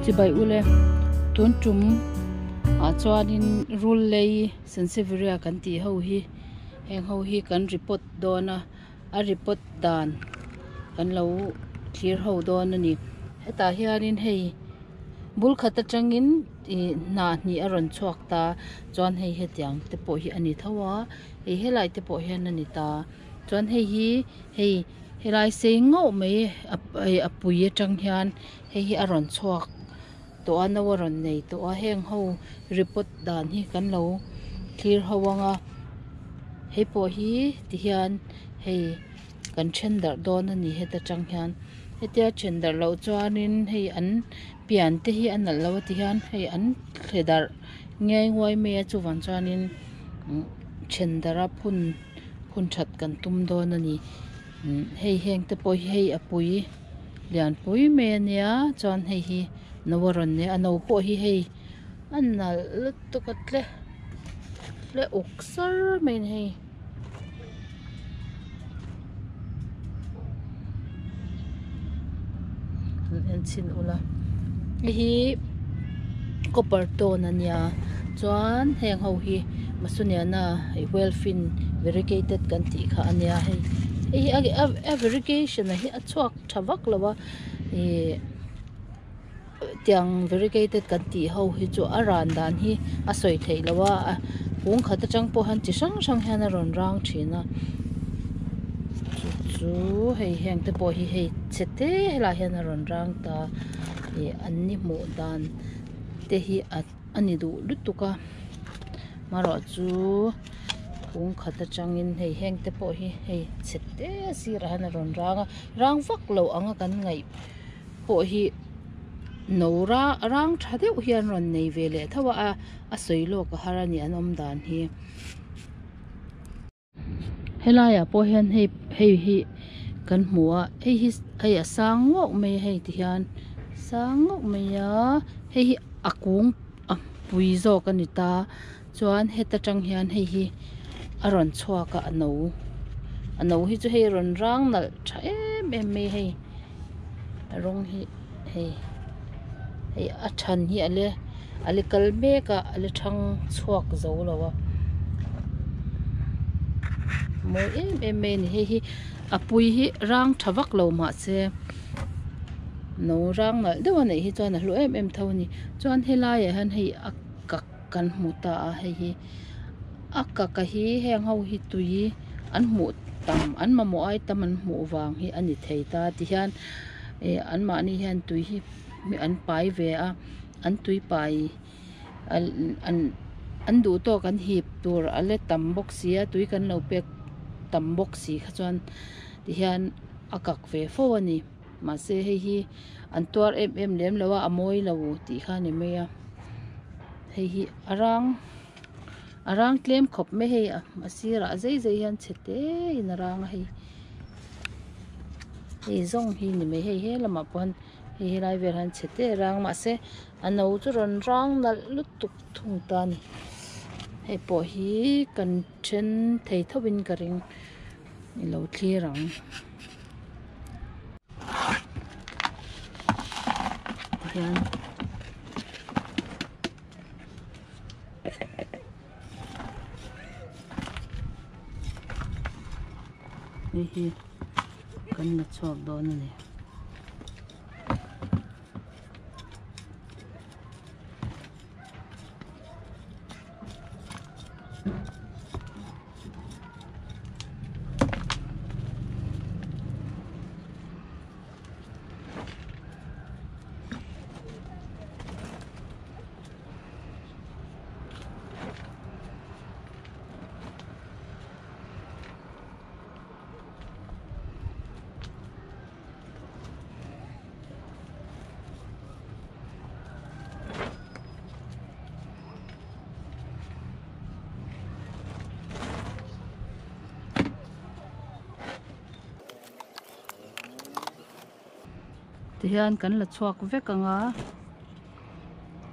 Chibai ule tun tum ah chuanin rul lei Sansevieria kan tih ho hi heng ho hi kan report dawn a a report dan kan lo thlir ho dawn a ni hetah hianin hei bul khat atangin ih hnah hnih a rawn chhuak ta chuan hei hetiang te pawh hi a ni tho a hei helai te pawh hian a ni ta chuan hei hi hei helai sei ngauh mai a pui atang hian hei hi a rawn chhuak tawh a no a rawn nei tawh a heng ho report dan hi kan lo thlir ho ang a hei pawh hi ti hian hei kan then darh dawn a ni heta tang hian hetia then darh loh chuanin hei an pian te hi a nalh lo a ti hian hei an thle darh ngiai nguai mai a chuvang chuanin then darh a phun phun that kan tum dawn a ni hei heng te pawh hi hei a pui lian pui mai ania chuan hei hi no a rawn nei a no pawh hi hei a nalh lutuk a tle tle uk sar mai a ni hei. Han en chhin ula hei hi copper tone ania chuan heng ho hi masuniana wellfin variegated kan tih kha ania hei hei hi a variegation a hi a chhuak tha vak lo a ihh tiang variegated kan tih ho hi chu a ran dan hi a sawi theih loh a kung khat atang pawh hian chi hrang hrang hian a rawn rang thin a chu chu hei heng te pawh hi hei chhe te helaiah hian a rawn rang ta ih an ni hmuh dan te hi a ni duh lutuk a marawh chu kung khat atangin hei heng te pawh hi hei chhe te sirah hian a rawn rang a rang vak lo ang a kan ngaih pawh hi no rang tha deuh hian rawn nei ve leh tho a a sawi lawk a har a ni an awm dan hi helaiah pawh hian hei hei hi kan hmu a hei hi hei a sang ngawk mai a hei ti hian sang ngawk mai a hei hi a kung a pui zawk a ni ta chuan heta tang hian hei hi a rawn chhuak a a no a no hi chu hei a rawn rang nalh tha em em mai a hei a rawng hi hei hei a than hi a la a la kal mek a a la thang chhuak zo lo a mawi em em mai a ni hei hi a pui hi rang tha vak lo mahse no rang nalh deuh a neih hi chuan a hlu em em tho a ni chuan helaiah hian hei a kak kan hmu ta a hei hi a kak a hi heng ho hi tui an hmuh tam an mamawh ai tam an hmuh vang hi a ni thei ta ti hian ih an mahni hian tui hi an pai ve a an tui pai an an duh tawk an hip tur a la tam bawk si a tui kan lo pek tam bawk si kha chuan ti hian a kak ve fo a ni mahse hei hi an tuar em em lem lo a a mawi lo tih kha a ni mai a hei hi a rang a rang tlem khawp mai hei a sirah zei zei hian chhe te in a rang a hei hei zawng hi ni mai hei he lamah pawh hian hei helai velah hian chhe te a rang mahse a no chu rawn rang nalh lutuk thung ta a ni hei pawh hi kan then thei tho in ka ring i lo thlir ang. Hian hei hi kan la chhuak dawn a ni. Tihian kan la chhuak vek ang a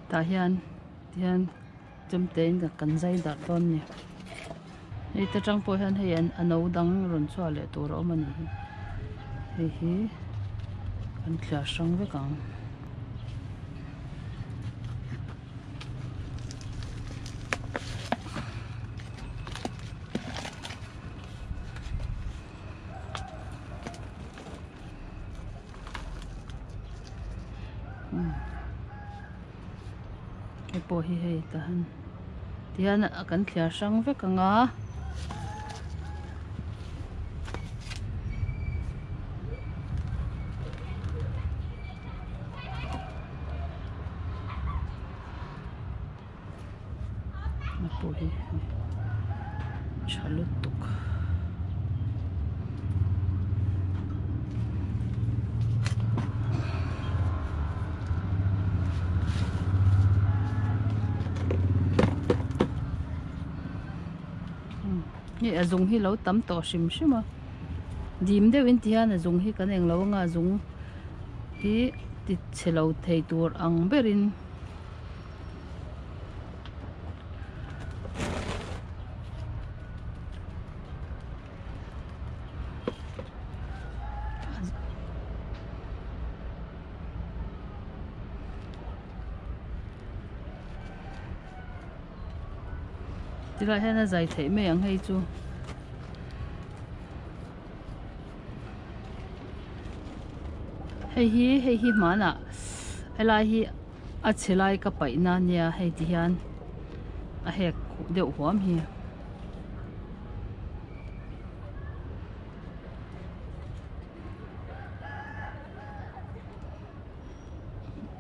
tah hian tihian chemte in kan zai darh dawn a ni hei ta tang pawh hian hei a no dang rawn chhuah leh tur a awm a ni hi hei hi kan thliar hrang vek ang. pawh hi hei tahan tihian kan thliar hrang vek ang a. A pawh hi tha lutuk. Hei a zung hi lo tam tawh hrim hrim a dim deuhin ti hian a zung hi kan englo anga a zung hi ti chhe lo thei tur ang berin. Tilai hian a zai theih mai ang hei chu. Hei hi hei hi hmanah helai hi a chhe lai ka paih na ania hei ti hian a hek deuh huam hi.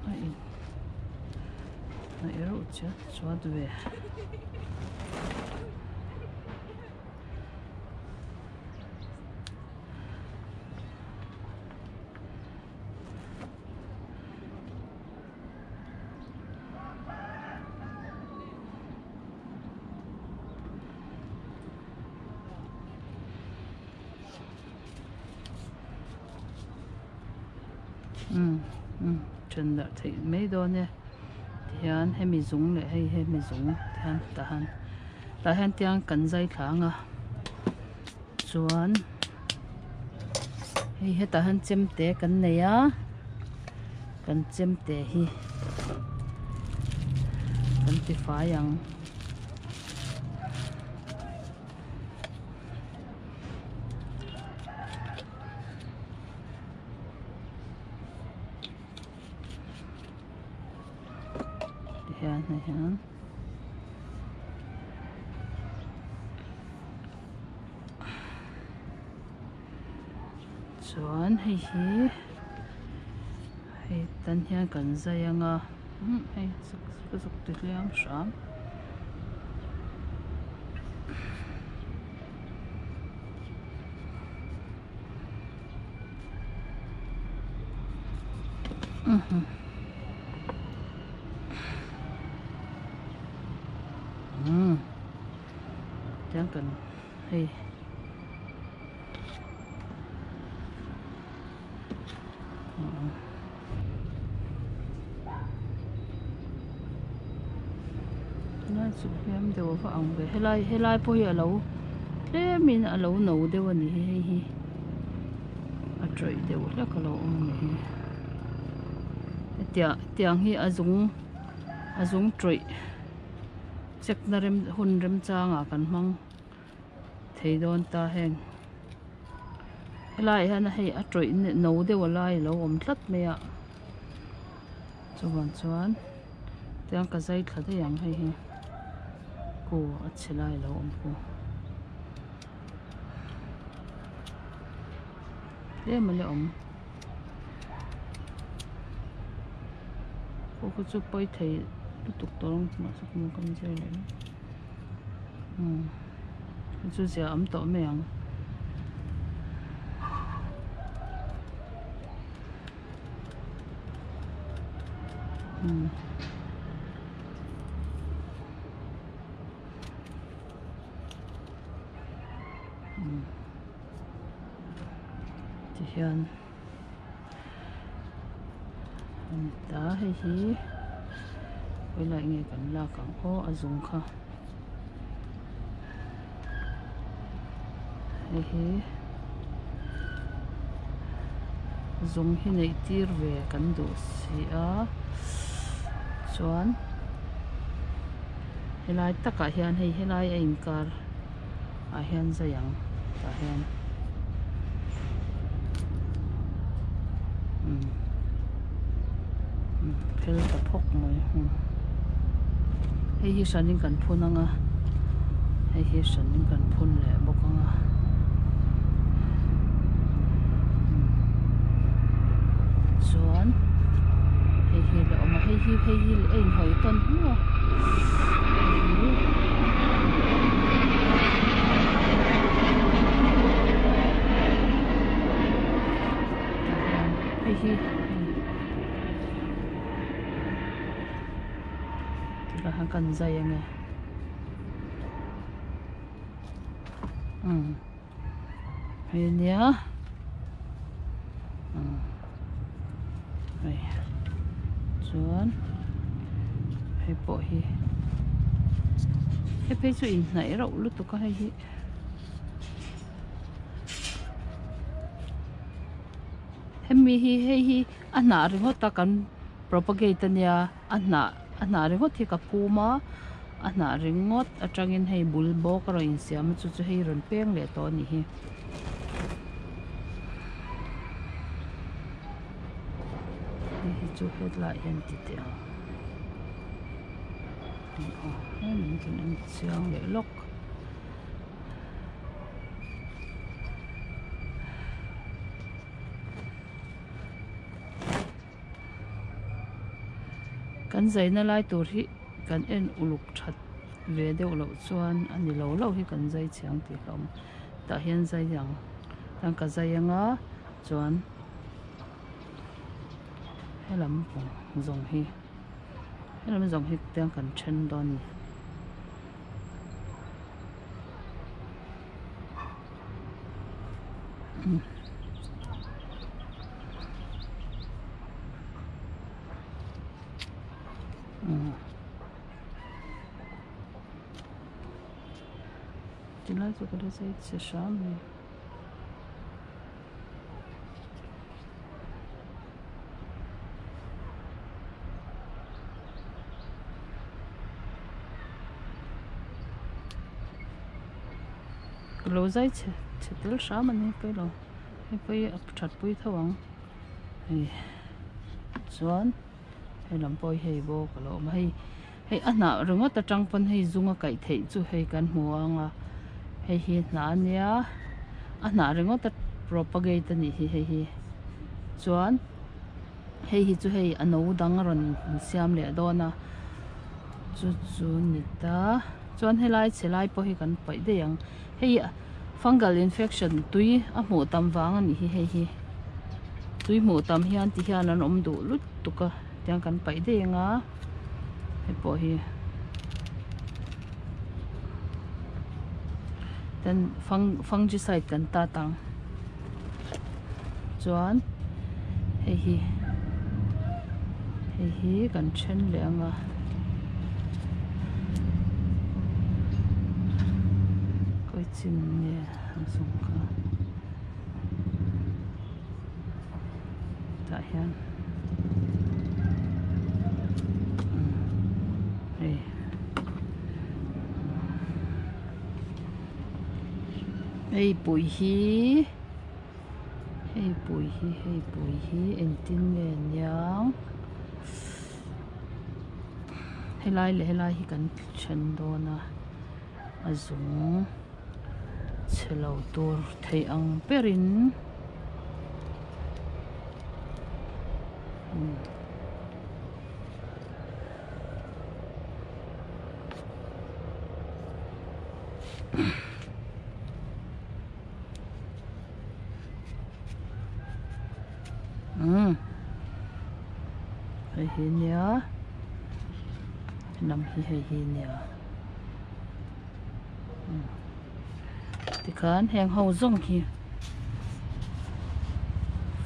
A in a erawh chiat chuat ve. Umm umm then darh theih mai dawn e tihian hemi zung leh hei hemi zung tihian tahan tah hian tiang kan zai thla ang a chuan hei hetah hian chemte kan nei a kan chemte hi kan ti fai ang. Tihian hei hian. Chuan hei hi hei tan hian kan zai anga umm hei zuk zuk ti hliam hram. Umm tiang kan hei Helai chu hliam deuh a va ang ve helai helai pawh hi a lo tlemin a lo no deuh a ni hi hei hi a tawih deuh hlek a lo awm a ni hi hetiang tiang hi a zung a zung tawih check na rem hun remchangah kan hmang thei dawn ta heng helaiah hian hei a tawih no deuh a lai a lo awm tlat mai a chuvang chuan tiang ka zai thla daih ang hei hi ku a chhe lai a lo awm ku tlem a la awm khu khu chu pawi thei lutuk tawh ang mahse kan zai leh mai. Umm chu zia awm tawh mai ang. Umm. Umm. Tihian a ni ta hei hi helai nge kan lak ang aw a zung kha hei hi zung hi neih tir ve kan duh si a chuan helai takah hian hei helai a inkar ah hian zai ang tah hian umm phel ta phawk mai. Hei hi hranin kan phun ang a, hei hi hranin kan phun leh bawk ang a. Chuan hei hi la awm a, hei hi hei hi a inhawi tawn hnu a. Hei hi Tah khan kan zai ange umm hei ania umm hei chuan hei pawh hi hei phei chu inhnaih reuh lutuk a hei hi. Hemi hi hei hi a hnah ringawt a kan propagate ania a hnah a hnah ringawt hi ka phum a a hnah ringawt atangin hei bul bawk a rawn insiam a chu chu hei rawn peng leh tawh a nih hi. Hei hi chu hetlaiah hian ti teh ang aw hemi hi kan en chiang leh lawk. Kan zaina lai tur hi kan en uluk that ve deuh loh chuan a ni lo lo hi kan zai chhiang tih hlawm tah hian zai ang chuan ka zai anga chuan helam pang zawng hi helam zawng hi tiang kan then dawn a ni. Tilai chu ka la zai che hram mai. Ka lo zai chhe chhe tel hram a ni pawi lo hei pawh hi a that pui tho ang hei chuan hei lam pawh hi hei bawk a lo awm a hei hei a hnah ringawt atang pawn hei zung a kaih theih chu hei kan hmu ang a hei hi hnah a nia a hnah ringawt a propagate a nih hi hei hi chuan hei hi chu hei a no dang a rawn insiam leh dawn a chu chu ni ta chuan helai chhe lai pawh hi kan paih daih ang hei fungal infection tui a hmuh tam vang a nih hi hei hi tui hmuh tam hian ti hian an awm duh lutuk a tiang kan paih daih ang a hei pawh hi ten fungicide kan tat ang chuan hei hi hei hi kan then leh ang a kawi chin nge an zawng kha tah hian hei hei pui hi hei pui hi hei pui hi engtin nge niang helai leh helai hi kan then dawn a a zung chhe lo tur theih ang berin umm hei hi nia lam hi hei hi nia tikhan heng ho zawng hi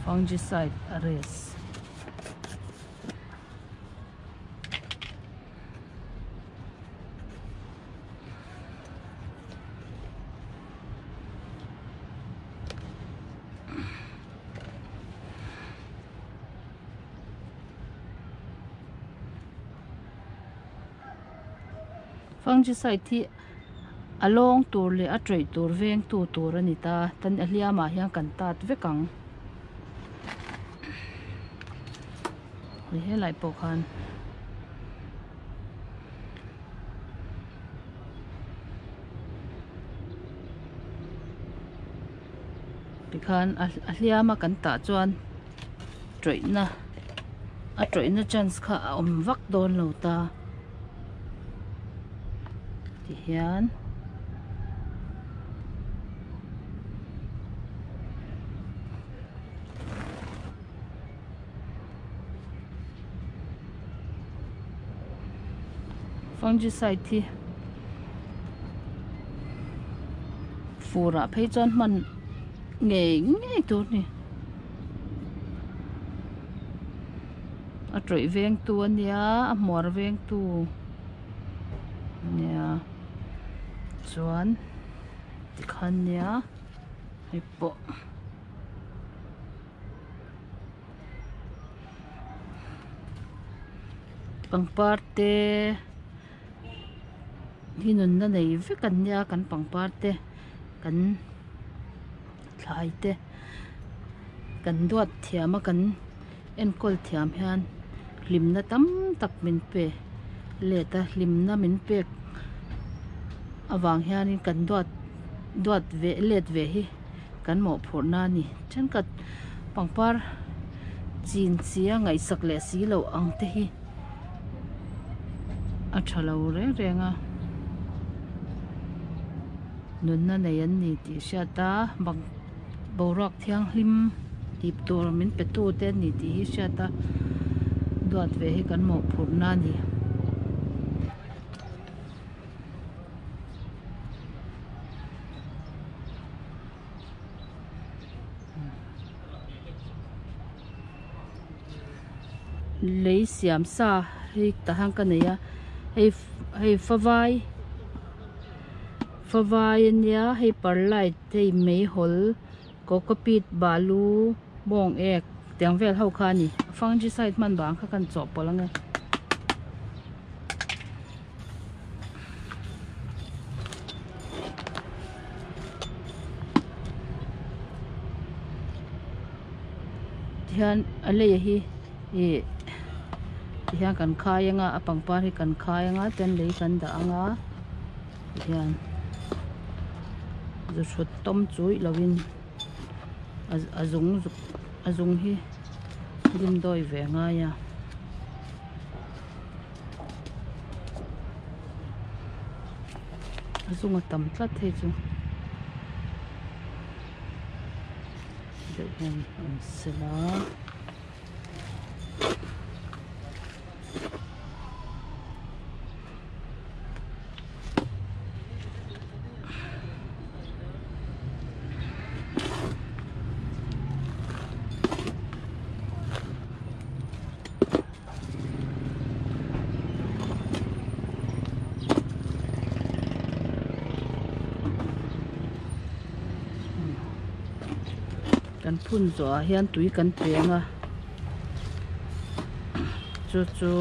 fungicide a rest. Fungicide hi a lawng tur leh a tawih tur veng tu tur a ni ta tan a hliam ah hian kan tat vek ang hei helai pawh khan. Tikhan a hliam a kan tah chuan tawihna a tawihna chance kha a awm vak dawn lo ta tihian fungicide hi furah phei chuan hman ngei ngei tur a ni a tawih veng tu a nia a hmuar veng tu a nia chuan tikhan nia hei pawh. Pangpar te hi nunna nei vek an nia kan pangpar te kan thlai te kan duat thiam a kan enkawl thiam hian hlimna tam tak min pe let a hlimna min pek avang hianin kan duat duat ve let ve hi. Kan mawhphurhna a ni. Thenkhat pangpar chin chi a ngaihsak leh si loh ang te hi a tha lo reng reng a. Nunna nei an ni tih hriat a, bang boruak thianghlim tip tur min pe tu te an ni tih hi hriat a, duat ve hi kan mawhphurhna a ni. Lei siam sa hei tah hian ka nei a hei hei favai favai ania hei perlite hei meihawl cocopeat balu bawng ek tiang vel ho kha a ni fungicide hman vang kha ka han chawhpawlh ange. Tihian a lei hi ih tihian kan khai anga a pangpar hi kan khai anga chuan lei kan dah anga tihian zu hrut tawm chuih lovin a zung a zung hi dimdawi ve a ngai a. A zunga tam tlat hei chu deuh hian awm sela. Kan phun zawhah hian tui kan peng a chu chu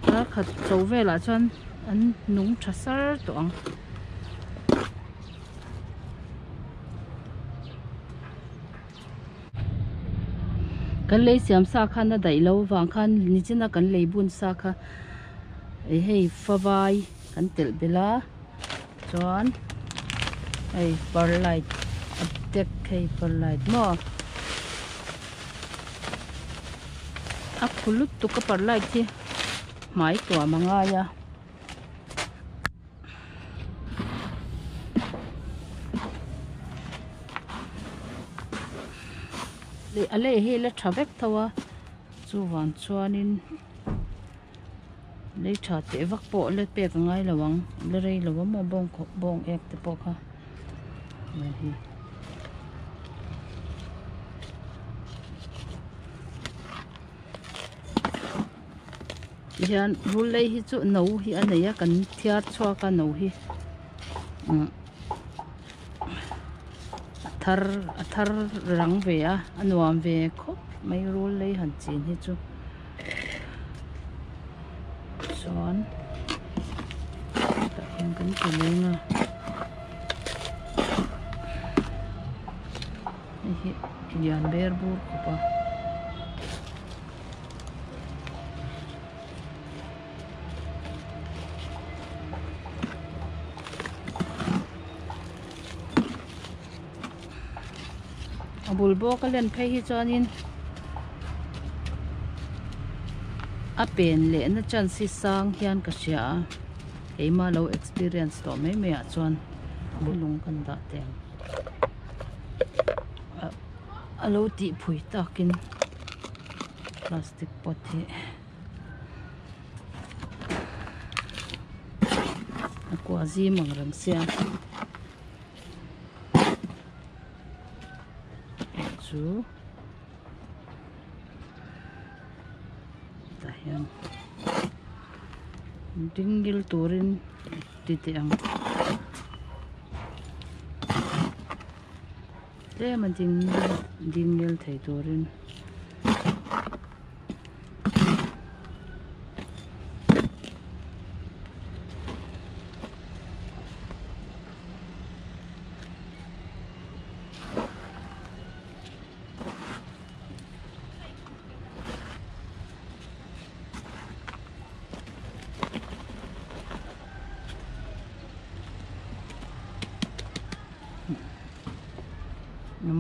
dar khat chho velah chuan an nung tha sar tawh ang. Kan lei siam sa khan a daih loh avang khan nichina kan lei bun sa kha ih hei favai kan telh belh a chuan hei perlite a tek hei perlite maw a khu lutuk a perlite hi hmai tuam a ngai a. A lei hi la tha vek tho a chuvang chuanin lei tha teh vak pawh la pek a ngai lo ang la rei lo a maw bawng khawp bawng ek te pawh kha hei hi. Tihian rul lei hi chu no hi a nei a kan thiar chhuak a no hi umm a thar a thar rang ve a a nuam ve khawp mai rul lei han chin hi chu chuan tah hian kan ti leng a hei hi lian ber bur khawp a. A bul bawk a len phei hi chuanin a pen lehna chance hi sang hian ka hria a keimah lo experience tawh mai mai ah chuan lung kan dah teh ang a lo tih phui takin plastic pot hi a kua zim ang reng sia. Chu tah hian dingil turin ti teh ang tlem a ding dingil thei turin.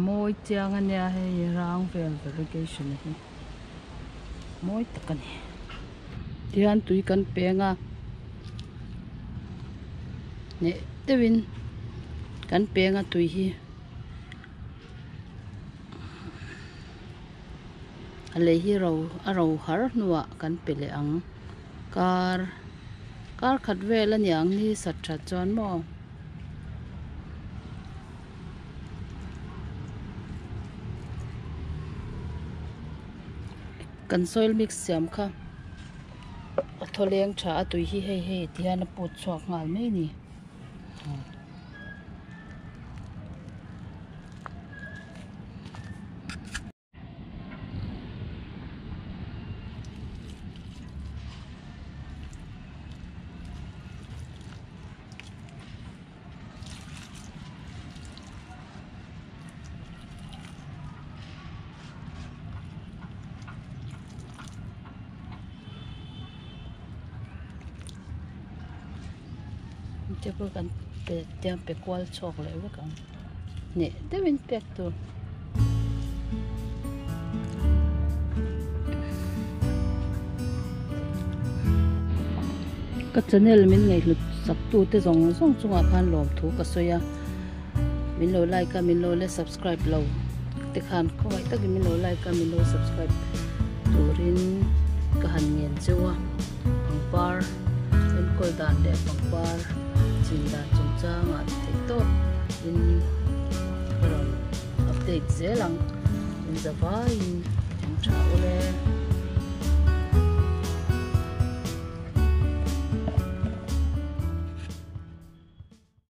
Mawi chiang a nia hei rang vel variegation hi mawi tak a ni tihian tui kan peng a. Hneh deuhin kan peng a tui hi a lei hi ro a ro har hnuah kan pe leh ang kar kar khat vel a niang ni sat that chuan maw. Kan soil mix siam kha a thaw leng tha a tui hi hei hei ti hian a put chhuak nghal mai a ni. Te pawh kan pe tiang pe kual chhuak leh vek ang hneh deuhin pek tur. Ka channel min ngaihhlut sak tute zawng zawng chungah khan lawmthu ka sawi a min lo like a min lo la subscribe lo te khan khawngaih takin min lo like a min lo subscribe turin ka han ngen cheu a pangpar enkawl dan leh pangpar chin dan chungchangah theih tawp in ka rawn update zel ang in zavaiin eng tha ule.